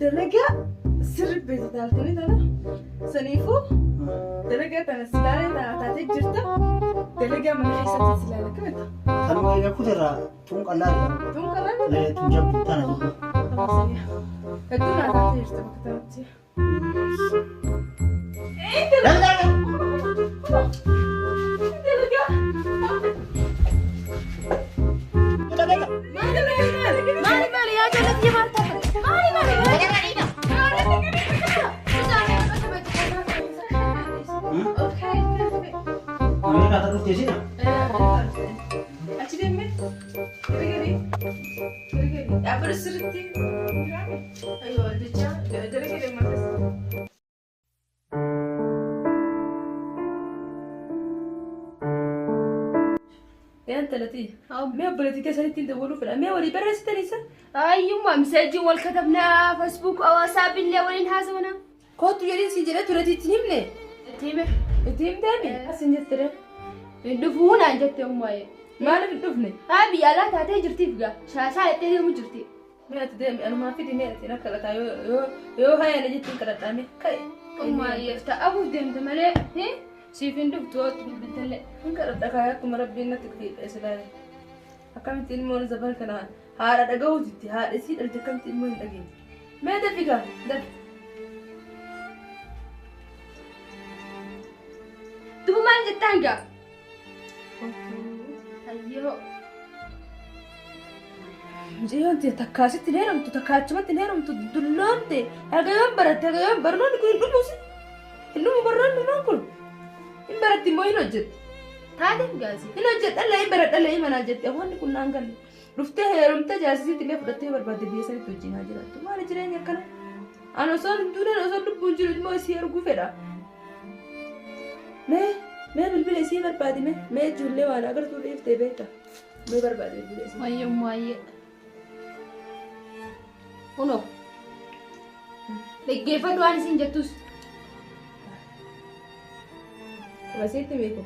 Dalagaa sirri beekta halkanii tana. Saniifuu dalagaa tana silaalee tana taatee jirta. Dalagaa mana keessatti silaala kamita. Tanuma egaa kutirraa tun qal'aadha. Tun qal'aadha. Tun jabdu tana jabdu. Hedduu naa taatee jirta bakka tanatti. Maali maali yaa jaallattii maal taate? Maali maali? Namni kaata dhuftee sidha. Achi deemee gargari gargari dhaabbata sirriitti jiraame ayyoo jecha gargari matas. Yaa intalati mee obboleettii keessanitti hin dawwaluu fedha mee walii barreessitanii isa Ayyummaa miseejiin wal katabnaa Facebook hawaasaa billee waliin haasawna. Kootu jedhiin siin jedhee tureeti itti himne. Itti hime. Itti himteemi asin jettire. Hin dhufuu naan jette ummaayee. Maaliif hin dhufne? Haa biyya alaa taatee jirtiif gaa shaashaa jettee deemu jirti. Mee ati deemi anumaa fidi mee ati na kadhataa yoo yoo yoo hayana jettiin kadhadhaa mee ka'i. Ummaayee ta'abuuf deemte malee siif hin dhuftu ootti bilbiltallee. Hin kadhadha kaa'ee akkuma rabbiin natti fiixee silaale. Akkamitti ilmoon zaban kana haadha dhagahuutitti haadha isii dhalte akkamitti ilmoon hin dhageenye. Mee dafi gaa dafi. Duba maal jettaan gaa? Hayyoo. Mucayyoon tee takkaasitti hin heerumtu takka achumatti hin heerumtu dulloomte haga yoom baratte haga yoom barnoonni kun hin dhumuusi hin dhumu barnoonni maan kun hin baratti immoo hin hojjetti. Taateef gaasi. Hin hojjedha hin baradha lee manaa jette wanni kun naan galle. Dhuftee heerumtee jaarsisiitti illee fudhattee barbaadde biyya sanitti wajjin haa jiraattu. Maali jireenya akkana? Ani osoo hin duuneen osoo lubbuun jiru immoo isii arguu fedha. Mee mee bilbila isii barbaadi mee mee ijoollee waan agartuu dhiiftee beekta. Mee barbaadi bilbila isii. Wayyoo maayyee. Kunoo. Dhaggeeffadhu waan isin jettus. Masiitti beeku.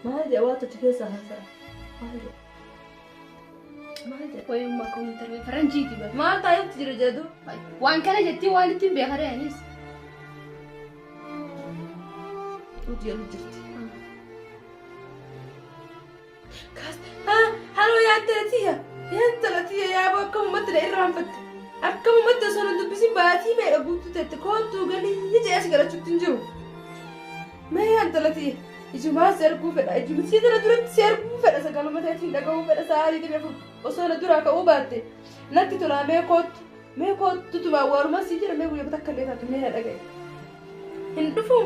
Maal jedha waan achi keessaa haasa'a? Maal jedha? Maal jedha? Wayyummaa kompiitara faranjiiti bara. Maal taa'etti jira jedhu? Waan kana jettee waan ittiin beekaree anis. Hojii jedhu jirti. Kaas haloo yaa intala tiyya yaa intala tiyya yaa akkamumatti na irraanfatte akkamumatti osoo na dubbisin baatii meeqa guutuu teette koottuu galii jedhee si kadhachuutti hin jiru. Mee yaa intala tiyya ijumaa si arguu fedha ijuma si tana duratti si arguu fedha sagaluma ta'eetiin dhaga'uu fedha sa'aa 24 osoo na duraa ka'uu baatte natti tolaa mee koottu mee koottu tumaa waaruma si jira mee guyyaa takka illee taatu mee na dhaga'i. Hin dhufu.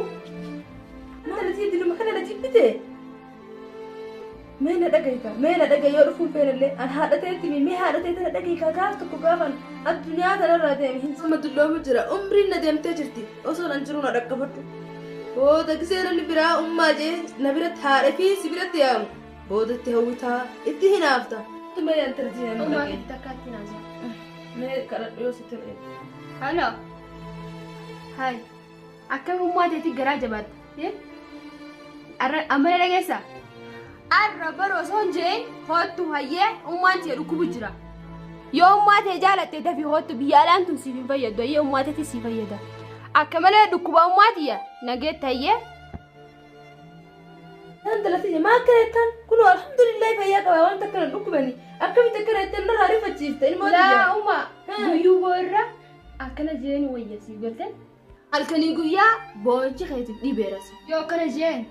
Intala tiyya diluma kana na jibbite. Mee na dhaga'i kaa mee na dhaga'i yoo dhufuun feenallee an haadha ta'etti mee haadha ta'e tana dhaga'i kaa gaaf tokko gaafan addunyaa tanarraa deeme hin sama dulloomu jira umriin na deemtee jirti osoo nan jiru na dhaqqabadhu. Booda gisee namni biraa ummaa jee na biratti haadha fi si biratti yaamu boodatti hawwitaa itti hinaafta. Mee intala tiyya na Ummaa dhaga'i. keetti takkaatti naasa. Mee kadhadhu yoo sitti ta'e. Halo. Hai. Akkam ummaa teetti garaa jabaatte? Amma na dhageessaa? Arra bara osoo hin jeen hoottu hayyee ummaan tee dhukkubu jira. Yoo ummaa tee jaalatte dafii hoottu biyya alaan tun siif hin fayyaddu hayyee ummaa teetti si fayyada. Akka malee dhukkuba ummaa tiyya nageetta hayyee. Intala tiyya maa akkana jettaan kunoo alhamdulillah fayyaa qaba wanta akkana hin dhukkubani akkamitti akkana jettan narraa rifachiifte ilmoo tiyya. Laa ummaa guyyuu boorra akkana jeen wayya siif galte. Halkanii guyyaa boo'ichi keetiif dhibeeras. Yoo akkana jeen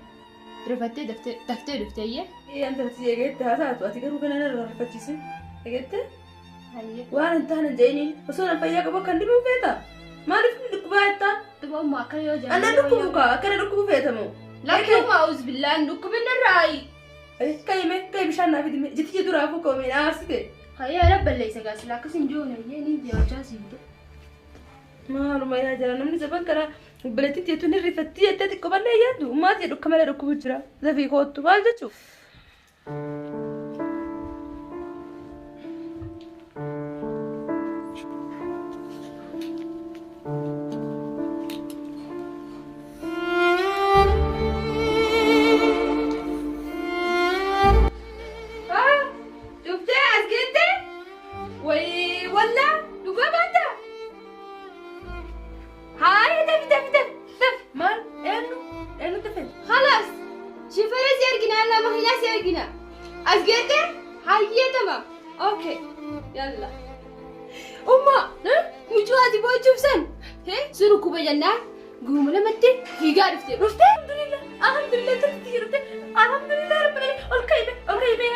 rifattee daftee dhuftee iyyee. Intala tiyya egeette haa taatu ati garuu kana narraa rifachiisin egeette waan hin taane jeeniin osoo nan fayyaa qabu akkan dhibuu feeta maaliif inni dhukkubaa jettaan? Duba ummaa akkana yoo jaan. Annan dhukkubu kaa akkana dhukkubu feetamu. Lakki ummaa uzbillaan dhukkubinni irraa. Ka'i mee ka'i bishaan naa fidi mee jitiyya duraa fuukoo mee na aarsite. Hayyee ala balleessa gaa sila akkas hin jiru hayyee ni deemachaa siif ta'e. Maaluma yaa jira namni zaban kana obboleettii teetu ni rifatti jettee xiqqoo ballee yaaddu maal jedhu akka malee dhukkubu jira dafii koottu maal jechuu. Dhuftee as geette. Jette hayyee tama. Okay. Yalla. Umma, mucuu ati boochuuf san si dhukkuba jennaan guuma lamatti fiigaa dhufte. Dhufte? Alhamdulillah, alhamdulillah, turti dhufte. Alhamdulillah, rabbil alamin. Ol ka'i mee, ol ka'i mee,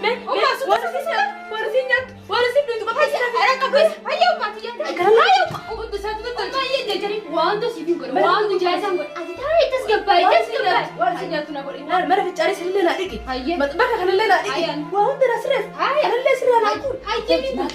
mee, Umma, waan isin nyaattu, waan isin nyaattu, waan isin dhugdu qofa isin Ara qabbeessa. Hayyee umma ati jette. Hayyee umma. Hundi isaatu Umma hayyee jajjari. Waan siif hin godhu. Waan jaasaan godhu. Ati taa'ee tasgabbaa'e tasgabbaa'e. Waan isin nyaattu na godhi. Mana ficcaalee sanillee naa dhiqi. Hayyee. Bakka kanallee naa dhiqi. Hayyaan. Waa hunda naa sirreessi. Hayyee. Kanallee sirraa naa guuri. Hayyee minna.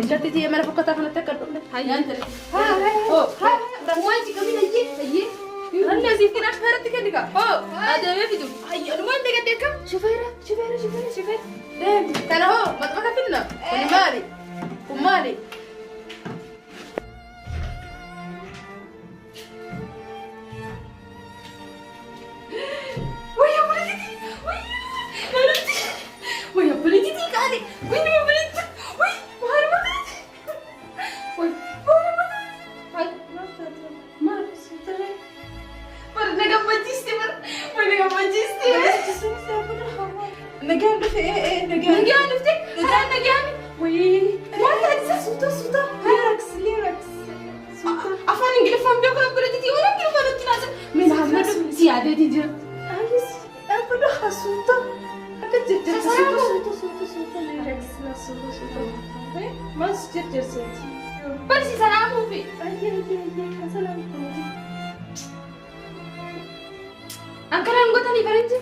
Intalti tiyya mana fokkataa kanatti akka hin dhufne. Hayyee. Haa, haa, haa. Uumaan ciqamin hayyee hayyee. Kanallee siif kenna shufeeratti kenni kaa. Hoo, adeemee fidu. Hayyee anumaan dagadde akkam. Shufeera, shufeera, shufeera, shufeera. Deemi. Kana hoo, maxxansa finna. Kun maali? Kun maali? Wayya buleetitii! Wayya! Wayya buleetitii qaali! Wayya buleetitii! Wayya maaluma taate? Wayya maaluma taate? Maal suutaree? Bara na gammachiiste bara! Bara na gammachiiste! Nagaan dhufe nagaan. Nagaan dhufte? Karaa nagaan. Wayii maal taate? Suuta suuta. Lyrics lyrics. Suuta. Afaan Ingiliffaan beeku obboleettitii waan Ingiliffaan nutti naasa. Mee naaf si yaadeetii jira. Ayis dhaabbatudha suuta. Akka jajjarsa suuta suuta suuta suuta lyrics suuta suuta. Maal si jajjarseeti? Barsi salaamuufi. Ayyee ayyee ayyee kan salaamu. Akkanaan gootanii faranji.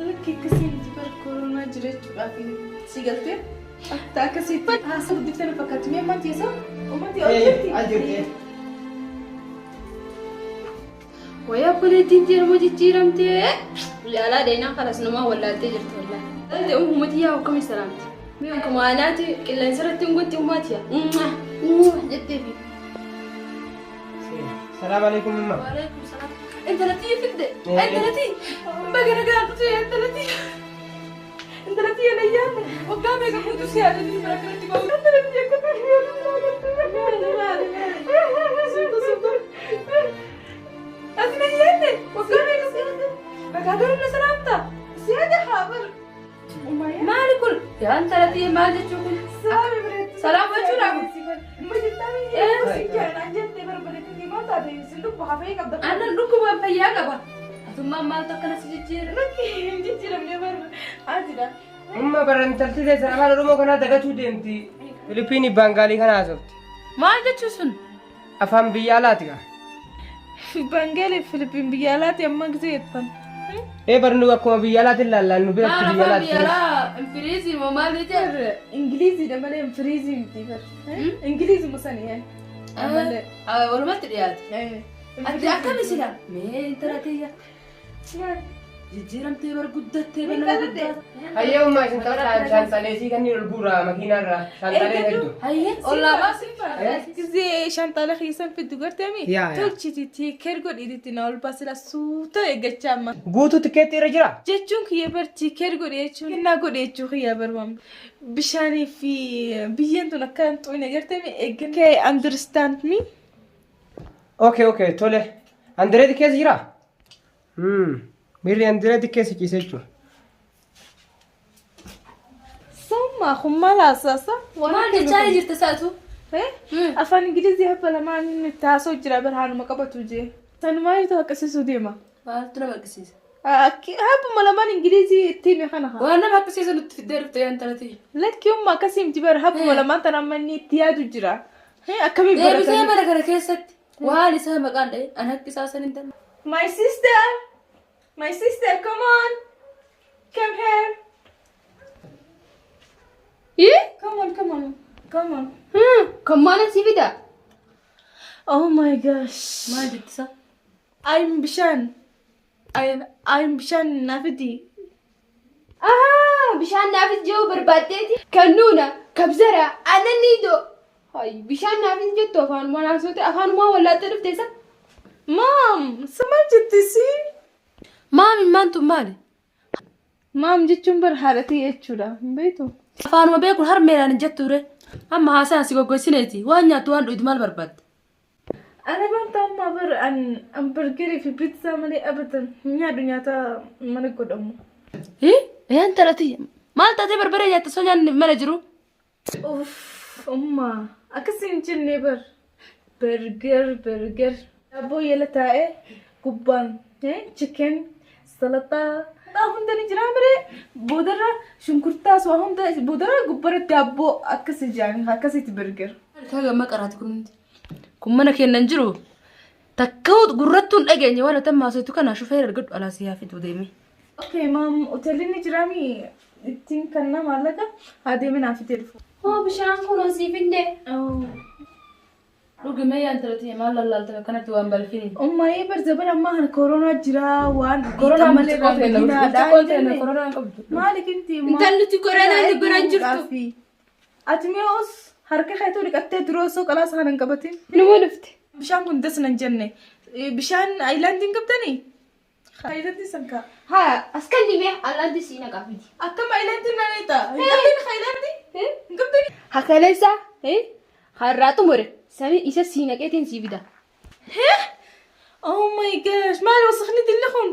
Lakki akkasii miti bara koronaa jira jechuudhaaf si galtee akka akkasiitti haasa guddiftee na fakkaatti mee ammaan teessa uummati ol jirti. Al jirti. Wayii obboleettiin jedhamu jijjiiramtee. Yaalaa deenaa kanas namaa wallaaltee jirti wallaahi. Dhalli uummati yaa akkamii salaamti. Mee akkuma aanaati qilleensa irratti hin gotti uummati yaa. Jettee fi. Salaam alaikum umma. Waalaikum salaam. Intalatti fidde. Intalatti baga nagaan dhufte intalatti. Intalatti yana yaadne waggaa meeqa guutuu si yaadatu bara kanatti bahu. Intalatti akkatti yaadatu. Suuta suuta. Ati na yaadne waggaa meeqa si yaadne. Bagaa garuu na salaamta. Si yaada haa bar. Maali kun? Yaa intalatti maal jechuu kun? Salaami bareedu. Salaam jechuudha kun. Amma jirtami si jaalladhaan jettee barbaadatti maal taate sin dhukkuba hafee qabda. Aannan dhukkuba fayyaa qaba. Atummaan maaltu akkana si jijjiire? Lakki hin jijjiiramne bar adida. Umma bara intalti teessan afaan Oromoo kanaa dagatuu deemti. Filipiinii Baangaalii kana haasofti. Maal jechuu sun? Afaan biyya alaati gaa. Baangaalee Filipiin biyya alaati amma gisee jettan. Ee bar nu akkuma biyya alaatti ilaallaan nu biratti Maal biyya afaan alaatti. biyya alaa infiriizii moo maal jedhe? Ingiliziidha malee firiizii miti bar. Ingilizuma sani yaa. Malee. Walumatti dhiyaate. Ati akkami sila? Mee intala tiyya. Jijjiiramtee bar guddattee bar nama guddaa. Hayyee umma isin taphataa shaanxaleesii kanneen ol guuraa makiinaarraa shaanxalee hedduu. Hayyee ollaa baasi. Gisee shantaala keessan fiddu garteemi. Yaa, yaa. Tolchiti tiikeer godhiitti na ol baasila suuta eeggachaa amma. Guutuu tikeetti irra jira. Jechuun kiyya bar tiikeer godhe jechuun kennaa godhe jechuu kiyya bar waan bishaanii fi biyyeen tun akka hin xuyne garteemi eeggan. Okay, understand me? Okay okay tole. Andireeti keessa jira? Miirri andireeti keessa ciise jechuudha. Samma kun maal haasasa? Maal jechaa jirta saatu? Afaan Ingilizii haffa lamaan inni itti haasa'u jira barhaanuma qabatu jee. Sanumaa yoo ta'u akkasiisuu deema. Maaltu nama akkasiisa? Habbuma lamaan Ingilizii itti hime kana haa. Waan nama akkasiisa nutti fiddee dhufte yaa intala tiyya. Lakki umma akkasii miti bara habbuma lamaan tana amma inni itti yaadu jira. Akkamii Deebisee baratanii? mana kana keessatti waan isaa maqaan dha'e an haqqi isaa san hin ta'e. My sister! My sister, come on! Come here! Ii? Come on, come on, come on. Kan maalan si fida? Oh my gosh. Maal jetti isaa? I'm Bishan. I'm Bishan Nafidi. Ahaa bishaan naafis jiru barbaaddeeti. Kan nuuna kabzara aannan niidoo. Hayi bishaan naafis jettu afaanumaan haasoote afaanumaan wallaattee dhufte isa. Mom, sama jetti si? Maami maantu maali? Mom jechuun bar haadhatii jechuudha. Hin beektu? Afaanuma beekuun harmeedhaan hin jettu ture. Amma haasaan si goggoysineeti. Waan nyaattu waan dhugdu maal barbaadde? Ana banta ammaa bar an burgerii fi pizza malee abadan hin nyaadhu nyaata mana godhamu. Yaa intala tiyya. Maal taatee barbaree nyaatta osoo nyaanni mana jiru? Uff, umma akkas hin jenne bar. Burger, burger. Daabboo yala taa'ee gubbaan chicken, salaxaa. Waa hunda ni jira miree boodarra shunkurtaas waa hunda boodarra gubbarratti daabboo akkas ijaan akkasitti burger. Kaga maqaraati kun hundi. Kun mana keenya hin jiru. Takka gurrattuun dhageenye waan ati ammaa soitu kana shufeera argadhu alaa si haa fidu deeme. Okay, maam, hoteelli ni jiraami ittiin kan maallaqa haa deemee naaf fidee dhufu. Hoo bishaan kun osii fidde. Dhugi mee yaa intala tiyya maal lallaalta akkanatti waan balfini. Ummaayee bar zabana ammaa kana koronaa jira waan Koronaan malee burcuqqoo ta'e burcuqqoon ta'e koronaa hin qabdu. Maali kinti Intalli nuti koronaan nu bira hin jirtu. Ati mee os harka keetuu dhiqattee duroo osoo qalaasa kana hin qabatin. Numa dhufte. Bishaan kun das nan jenne. Bishaan aayilaandii hin qabdanii? Aayilaandii san kaa. Haa as kan dhibee allaanti sii naqaa fidi. Akkam aayilaandii nan eeta? Hin qabdanii aayilaandii? Hin qabdanii? Hakaleessa har'aa xumure sami isa sii naqeetiin sii fida. Oh my gosh, maal wasakni dilli kun?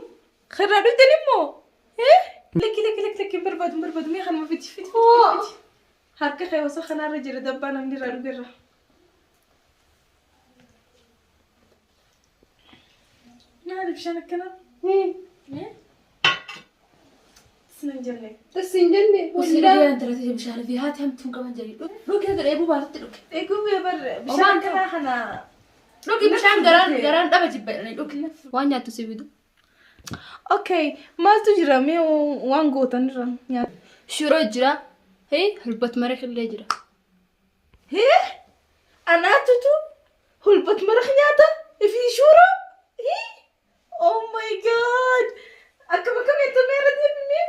Khirraa dhuftan immoo? Lakki lakki lakki lakki hin barbaadu hin barbaadu mee kanuma fidi fidi fidi. Harka kee wasakha kanarra jira dabbaa namni irraa dhugerra. Maali bishaan akkanaa? Sinan jenne. Tas hin jenne. Usii yaa intala tiyya bishaan fi haati hamtuun qaban jedhi. Dhugi haga dheebuu baatutti dhugi. Eeguu bee bar bishaan akkanaa kana. Dhugi bishaan garaan garaan dhaba jibba jedhanii dhugi. Waan nyaattu si fidu. Okay, maaltu jira mee waan gootan irra nyaata. Shiroo jira. Hulbat maraq illee jira. Hee? Anaatutu hulbat maraq nyaata? Fi shuroo? Oh my god! Akkam akkam jettamee irra deebinee?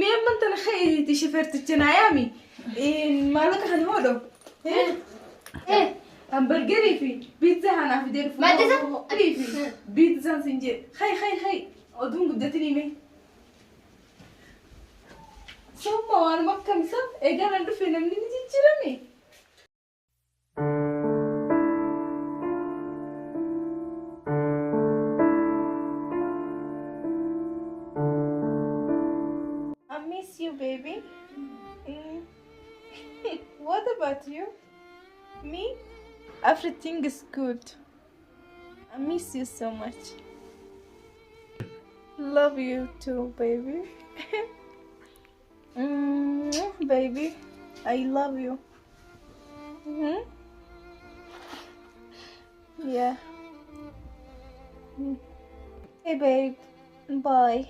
Mee amman tana ka'eeti shifeerticha naa yaami. Maallaqa kana hodho. Hamburgerii fi piizzaa kanaa fidee dhufu. Maal jetta? Fi piizzaan sin jedhe. Hay hay hay! Oduun guddatinii mee. Summa waanuma akkam isa eegaa nan dhufe namni ni jijjiirame. I miss you, baby. What about you? Me? Everything is good. I miss you so much. Love you too, baby. Baby, I love you. Yeah. Hey, babe. Bye.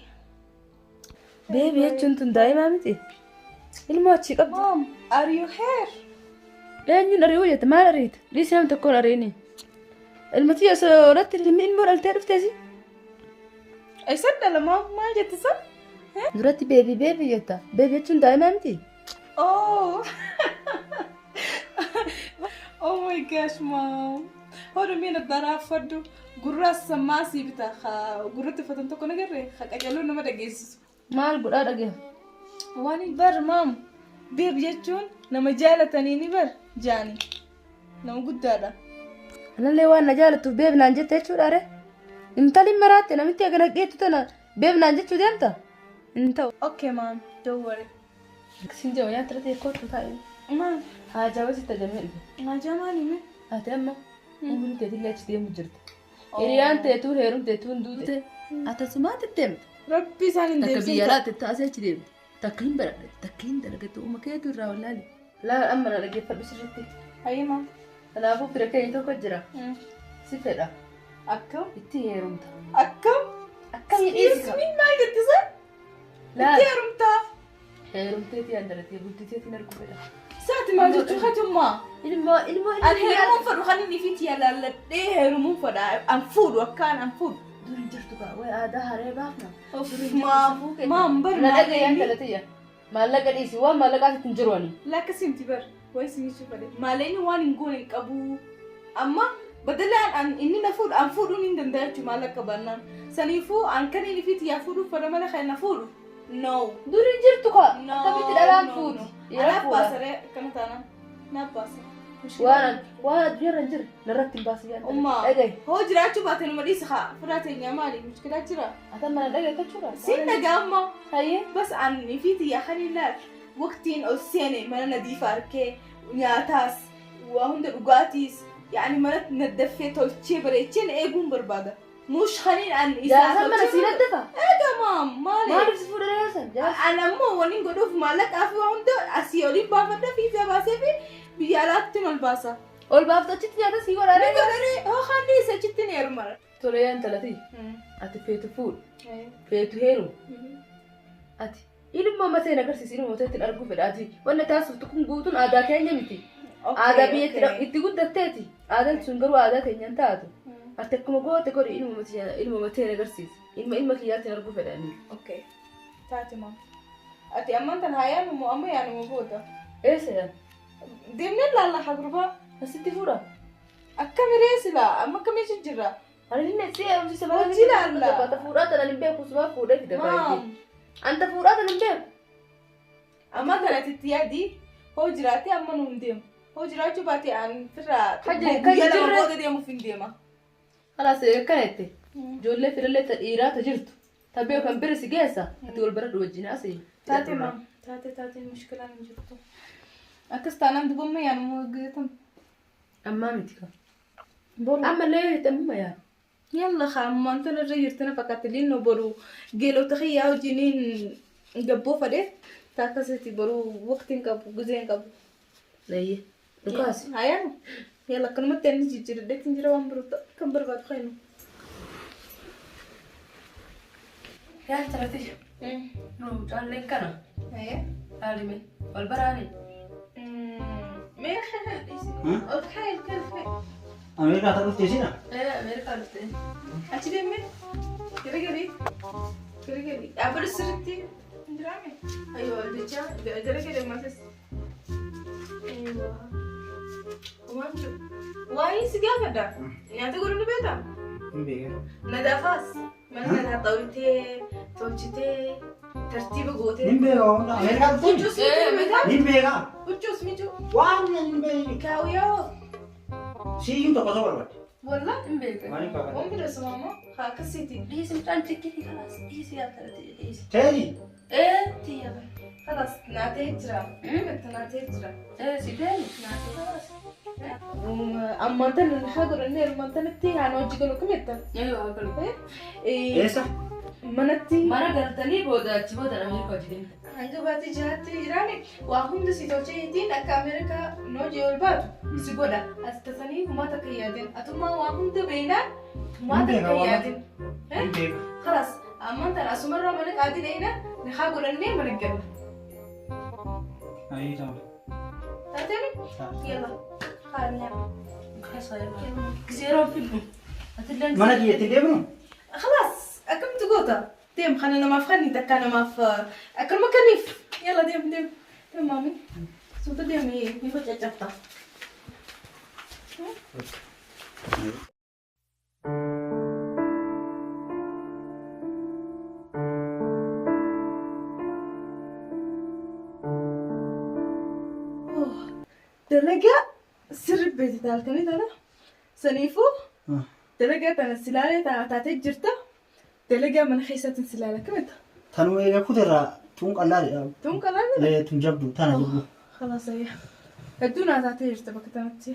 Baby jechuun tun daa'imaa miti. Ilmoo achii qabdi. Mom, are you here? Eenyuun ari'uu jette maal ariite? Dhiisi namni tokkoon ari'ini. Ilma tiyya osoo irratti ilmoo dhaltee dhufteesi. Eessan dhala mom? Maal jette san? Duratti baby baby jetta. Baby jechuun daa'imaa miti. Oh. Oh my gosh, mom. Hodhu miin addaraa uffadhu. Gurraas sammaa sii bita. Gurratti uffatan tokko nagarree qacaruu nama dhageessisu. Maal godhaa dhagee? Waan hin bar mom. Babe jechuun nama jaalatanii ni bar jaani. Nama guddaadha. Anallee waan na jaalattuuf babe naan jette jechuudha ree. Intalli maraatte namitti agana geettu tana babe naan jechuu deemta? Hin ta'u. Okay, mom. Don't worry. Sin jedhu nyaata irratti kootu taa'e. Maal? Haajaa sitti ajamee dhufe. Haajaa maali mee? Ati amma umriin teetillee achi deemu jirti. Hiriyaan teetuun heerumteetuun duute. Ati asumaatti deemte. Rabbi isaan hin Takka deebisin. biyya alaatti taasee achi deemte. Takka hin baradhate. Takka hin dalagate. Uuma keetu irraa wallaale. Laal amma na dhaggeeffadhu sirriitti. Hayyee mom. Kanaafuu fira keenya tokko jira. Si fedha. Akkam? Itti heerumta. Akkam? Akkam Excuse me, maal jette san? Laal. Itti heerumtaa? Heerumteetii andalatee gudditeetiin arguu fedha. Saati maal jechuu katummaa? Ilmoo ilmoo Ani heerumuun fedhu kan inni fi laalladhee heerumuun fedha. An fuudhu akkaan an fuudhu. Dur hin jirtu kaa wayi aadaa haree baafna. Maam, maam bar Na dhagaye andalatiyya. Maallaqa dhiisi waan maallaqaa sitti hin jiru ani. Lakkasiimti bar wayi si jechuu fedhe. Maaleenyi waan hin goone hin qabu. Amma badalaan an inni na fuudhu an fuudhuun hin danda'a jechuudha maallaqa baannaan. Saniifuu an kan inni fi xiyyaa fuudhuuf fedha malee kan na fuudhu. No. Dur hin jirtu kaa. No. Akkamitti dhalaan no, fuuti? no. Dhiira Anaaf fuudha. baasaree akkana taanaan. Naaf baasa. Waan waan addunyaarra hin jirre narratti hin baasin yaa intala. Ummaa. Dhagahi. Hoo jiraachuu baate numa dhiisi haa. Firaa teenya maali? Mushkilaa jira. Atan mana dhagahi jechuudha. Siin dhagaa amma. Hayyee. Bas ani fi tiyya kan ilaal. Waqtiin ol seene mana nadiifa arkee nyaataas waa hunda dhugaatiis yaani mana naddaffee tolchee bareecheen eeguun barbaada. Mush kaniin an isaa Jaarsan mana sii naddafa. Eegamaam maali? Maaliif si fuudhee yaasan? Jaarsa. An ammoo waniin godhuuf maallaqaa fi waa hunda asii oliin baafadha fiizaa baasee fi biyya alaatti ol baasa. Ol baaftu achitti nyaata sii godhaa Ni ree? godhanii hoo haalli isa achitti ni heerumara. Tole yaa intala tiyya. Ati feetu fuudhi. Feetu heerumi. Ati ilma mateen agarsiisi ilma mateetti arguu fedha ati wanna taasiftu kun guutuun aadaa keenya miti. Aadaa biyya itti itti guddatteeti. Aadaan sun garuu aadaa keenya hin taatu. Ati akkuma goote godhi ilma matee ilma mateen agarsiisi. Ilma ilma kiyyaatiin arguu fedha ani. Okay. Taate maam. Ati ammaan tan haa yaanumu amma yaanumu booda. Eessa yaan? Deemnee laalla haa gurbaa. Asitti fuudha. Akka miree silaa amma akkamii jijjiirra? Ani inni si heerumsiisa malee Hojii laalla. Anta fuudhaa tanan hin beeku sumaa fuudhee fida baay'ee. Maam. Anta fuudhaa tanan hin beeku. Amma kana itti yaadi hoo jiraate amma nu hin deemu. Hoo jiraachuu baate an firraa Kan guyyaa lama jirre- booda deemuuf hin deema. Kalaas akkana jette. Ijoollee filallee ta dhiiraa ta jirtu. Ta beeku kan bira si geessa. Ati wal baradhu wajjin asii. Taate maam. Taate taate mushkilaan hin jirtu. Akkas taanaan dubamma yaanuma gatamu. Ammaa miti kan. Boru. Ammallee yoo jette ammuma yaa. Yalla ammaan tana irra jirti na fakkaatti linnoo boru geelota kiyyaa wajjiniin gabboo fadhe taakasiti boru waqtiin qabu gizeen qabu. Layyee. Dhukaas. Hayaanu yalla akkanumatti inni jijjiiradheetiin jira waan biroo kan barbaadu kaynu. Yaa intala tiyya. Nu mucaalleen kana. Haalime. Wal baraani. Mee ol kaa'e ol kaa'e. Ameerikaa ta'uu dhufte isina? Ee Ameerikaa dhufte. Achi deemee gara gadi gara gadi dhaabbatu sirriitti hin jiraame. Ayyoo jecha gara gadi ammas. Waa'ee si gaafadha. Nyaata godhu ni beektaa? Hin beekan. Nadaafaas mana kana xawitee tolchitee tartiiba gootee. Hin beeka waan hunda. Ameerikaa dhufte? Huccuus miicuu ni beektaa? Hin beeka. Huccuus miicuu. Waan hin beekne. Kaawuyyaa. Siyyuu tokko osoo barbaadde. Walla. Hin beekan. Maaliif barbaadde? Waan bira maama haa akkasiiti. Dhiisi mucaan chikkiti kalaas. Dhiisi yaa intala tiyya dhiisi. Teeri. Ee tiyya bara. Kalaas naatee jira. Naatee jira. Ee si deemi. Kalaas. Ammaan tana haa godhannee ammaan tanatti haan hojii galu kametta. Yoo haa galu. Eessa? Manatti Mana galtanii booda achi booda Ameerikaa hojii deemta. hanga baatee jiraatti jiraani waa hunda si tolcheetiin akka Ameerikaa noo ol baatu si godha. As tasanii humaa takka yaadin. Atummaa waa hunda beeynaan humaa takka yaadin. Hin beeka. Kalaas ammaan tana asumarraa mana qaadii dheeyna haa godhannee mana galla. Ayii ta'u. Taateemi? Yalla. Haa nyaata. Giseeroo fidhu. Atilleen Mana kiyyatti deemnu? خلاص أكملت قوطة ديم خلينا ما فخني تكا أنا ما ف أكل ما كنيف يلا ديم ديم ديم مامي صوت ديم هي هي فجأة Dalagaa sirri beekte taalkanii tana saniifuu dalagaa tana silaalee tana taatee jirta dalagaa mana keessaatiin silaala kamita. Tanuma egaa kuteerraa tun qallaadha. Tun qalaalee? Tun jabdu tana jabdu. Khalaas ayya. Hedduu naa taatee jirta bakka tanatti.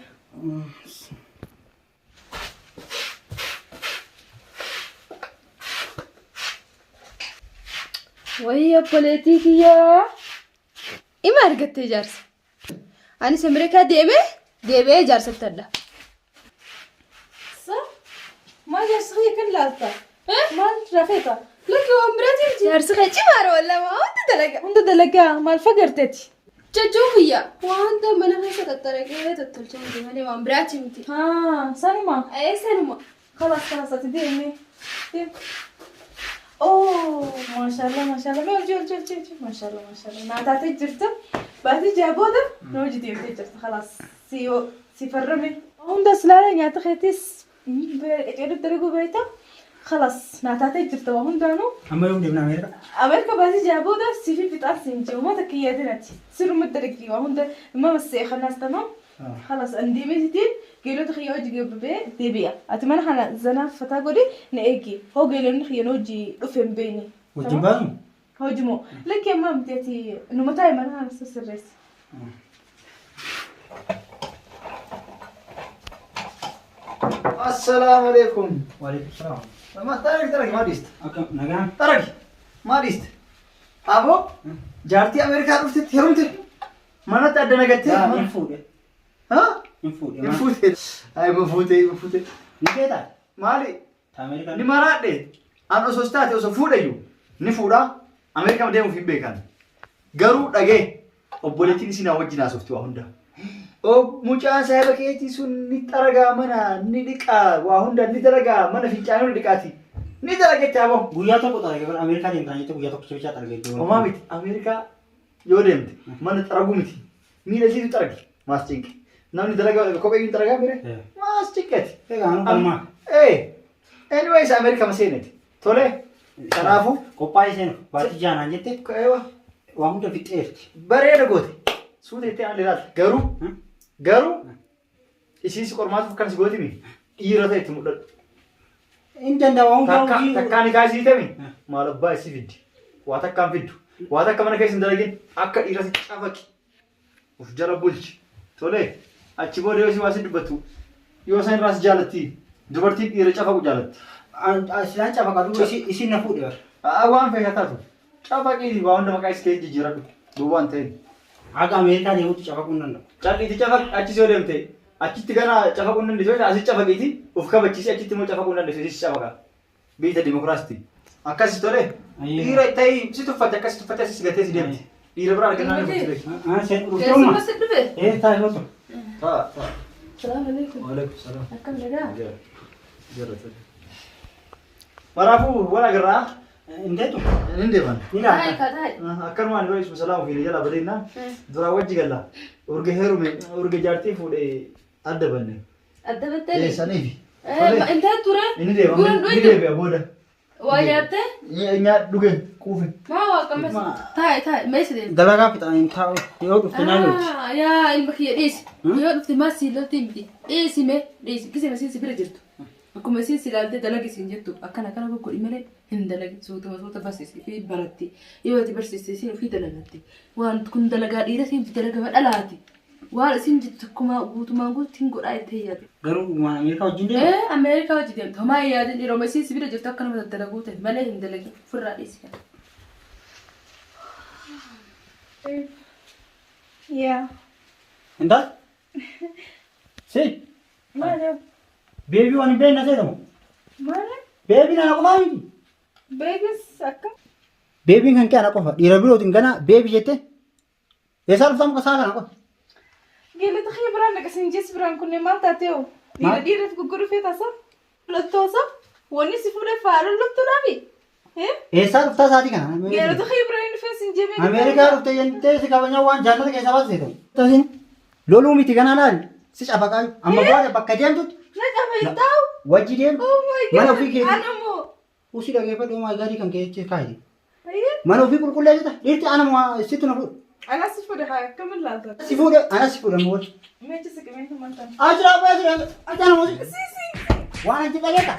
Wayii obboleettii kiyyaa. Ima argattee jaarsa. Anis Ameerikaa deemee deebi'ee ijaarsatti adda. Sa? Maal jaarsi kiyya kan laalta? Maal rafeeta? Lakki waan biraatii miti. Jaarsi kee cimaadha wallah waa hunda dalaga. Hunda dalagaa maal fagarteeti? Jajjuu kiyya waa hunda mana keessa tattaraqee tottolchaa miti malee waan biraatii miti. Haa sanuma. Ee sanuma. خلاص خلاص ati deemi. Deemi. Oh, maashaallah maashaallah. Mee hojii hojii hojii hojii. Maashaallah maashaallah. Naa taatee jirta. Baatii jaha booda na hojii deemtee jirta. Khalaas si si farrame. Hunda silaala nyaata keetis qaceeluu dalaguu beekta. Khalaas naa taatee jirta waa hundaanuu. Amma yoom deemna Ameerikaa? Ameerika baatii jaha booda si fi fixaan siin jiru. Uummata kiyyatin ati. Sirrumatti dalagii waa hunda mama seeqanaas tamam. Khalas an deemeetitiin geelota kiyya hojii gabbabee deebi'a. Ati mana kana zanaa fataa godhi na eegi. Hoo geelonni kiyya hojii dhufe hin beekne. Wajjin baasu? Hojii moo lakki ammaa miti ati numa taa'e mana kana sirreessi. Assalaamu alaikum. Waalaikum salaam. Ma taraki taraki maa dhiiste? Akkam nagaan? Taraki maa dhiiste? Aboo jaartii Ameerikaa dhuftetti heerumte manatti adda nagattee. Yaa hin fuudhe. Ha? Hin fuudhe. Hin fuute. Ay hin fuute hin fuute. Ni beektaa? Maali? Ta Ameerikaa. Ni maraadhe. An osoo taate osoo fuudhayyu ni fuudha. Ameerikaa deemuuf hin beekan. Garuu dhagee obboleettiin isin wajjin haasofti waa hunda. Mucaan saahiba keetii sun ni xaragaa mana ni dhiqaa waa hunda ni dalagaa mana fincaanii ni dhiqaati. Ni dalagette aboo. Guyyaa tokko xarage bara Ameerikaa deemtaa jettee guyyaa tokko bichaa xarage. Homaa miti Ameerikaa yoo deemte mana xaraguu miti miila isiitu xaragi maas cinqe. Namni dalagaa kophee hin xaragaa mire maas cinqeeti. Egaa anu kanumaa. Ee anyways Ameerikaa maseeneti. Tole kanaafuu Qophaa'ee seenu baatii jaanaan jette eewa waa hunda fixxeerti. bareeda goote suuta itti aan ilaala garuu garuu isiis qormaatuuf akkan si gootimi dhiira ta'e itti mul'adhu. Hin danda'a waa hunda Takka hojii. takkaan hikaa isii tami maal abbaa isii fiddi waa takkaan fiddu waa takka mana keessa hin dalagin akka dhiira si cafaqi of jala bulchi tole achi booda yoo si waa si dubbattu yoo isaan irraa si jaalatti dubartiin dhiira cafaqu jaalatti. Silaan cafaqatu isin na fuudhe bara. Waan feeshaa taatu cafaqii waa hunda maqaa isii keessa jijjiiradhu duwwaa hin ta'in. Haga Ameerikaa deemutti cafaquu hin danda'u. Calliitti cafaqi achis yoo deemte achitti gana cafaquu hin dandeessu asis cafaqiiti of kabachiisi achitti immoo cafaquu hin dandeessu isis cafaqa. Biyya dimokiraasiiti. Akkasi tole dhiira ta'ii si tuffatte akkasi tuffatte asis gatee si deemti. Dhiira biraa argannaa ni fudhate. Seen Keessummaa dhufteuma. si dhufe? Ee taa'e hotu. Ta'a ta'a. Salaamu alaikum. Waalaikum salaam. Akkam nagaa? Jara tole. Maraafuu wal agarraa Indeetu. hin deeman. Ni Taa'e laata. kaa taa'e. Akkanumaan yeroo isuma salaam ofiin jala badeennaan duraa wajji galla. Urge heerume urge jaartii fuudhee adda banne. Adda battee? Saniifi. Intee ture? Inni deema. Gurra Ni dhufe? deebi'a booda. Waa nyaattee? Nyaa dhuge quufe. Maa waa qammas? Taa'e taa'e meeshaa deema. Dalagaa fixan hin taa'u yoo dhufte naa lolti. Yaa ilma kiyya dhiisi. Yoo dhufte maa si lolti miti. Dhiisi mee dhiisi. Gisee masiin si bira jirtu. Akkuma isiin si ilaaltee dalagi siin jettu akkana akkana goggodhi malee hin dalagi. Suutuma suuta barsiisi fi baratti. Yoo ati barsiiste isiin ofii dalagatti. Waan kun dalagaa dhiira siin dalagaa dhalaati. Waan isiin jettu tokkumaa guutumaan guututti hin godhaa jettee yaadde. Garuu waan Ameerikaa wajjin deemu. Ee Ameerikaa hojii deemte. Homaa hin yaadin yeroo isiin si bira jirtu akka nama daddalaguu ta'e malee hin dalagin. Ofirraa dhiisi kana. Yaa. Intal? Si? Maali? Beebii waan hin beekne seetamu. Maali? Beebiin ana qofaa miti. Beekis akka? Beebiin kan kee ana qofa. Dhiira birootiin gana beebii jette. Eessaa dhuftaa muka isaa kana qofa. Geelota kiyya biraan dhaqasin jees biraan kunneen maal taatee hoo? Dhiira dhiiraaf gurguruu feetaasa? Loltoosa? Wanni si fuudhe faaruun loltuudhaafi? Eessaa dhuftaa isaatii kana? Geelota kiyya biraan hin dhufeen sin jebee. Ameerikaa dhufte jettee si kabajaa waan jaalala keessaa baas seetamu. Tasin loluu miti ganaa laali. Si cafaqaa amma booda bakka deemtutti Na cafa hin taa'u. wajji deemtu Oh my God. mana ofii keetii. Ana moo? Usii dhageeffadhu oh my God kan kee kaayi. Ayyee. Mana ofii qulqulleessita. Dhiirti ana sitti na fuudhe. Ana si fuudhe haa akkamiin laata? Si fuudhe ana si fuudhe moo. Meecha si qimeensa maal ta'a? Achira abbaa achira achira moo. Si si. Waan achi dhageetta.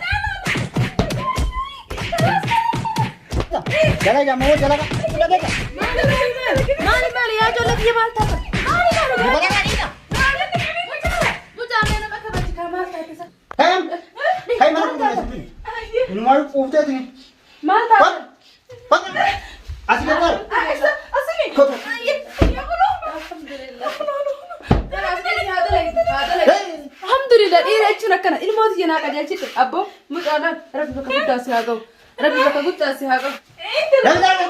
Dalagaa moo dalagaa dhageetta. Maali maali yaa ijoollee biyya maal taata? Maali maali yaa Mucaa mee nama kabaji kaa maal taate isa? Kayyam kayyam mana qulqulleessitu. Inumaa quufteeti. Maal taate? Fak asi gargaara. Asini. Kotu. Alhamdulillah. Alhamdulillah dhiira jechuun akkana ilmooti jenaa qajeelchite abboo mucaadhaan rabbi bakka guddaa si haa ga'u rabbi bakka guddaa si haa ga'u. Dalagaa.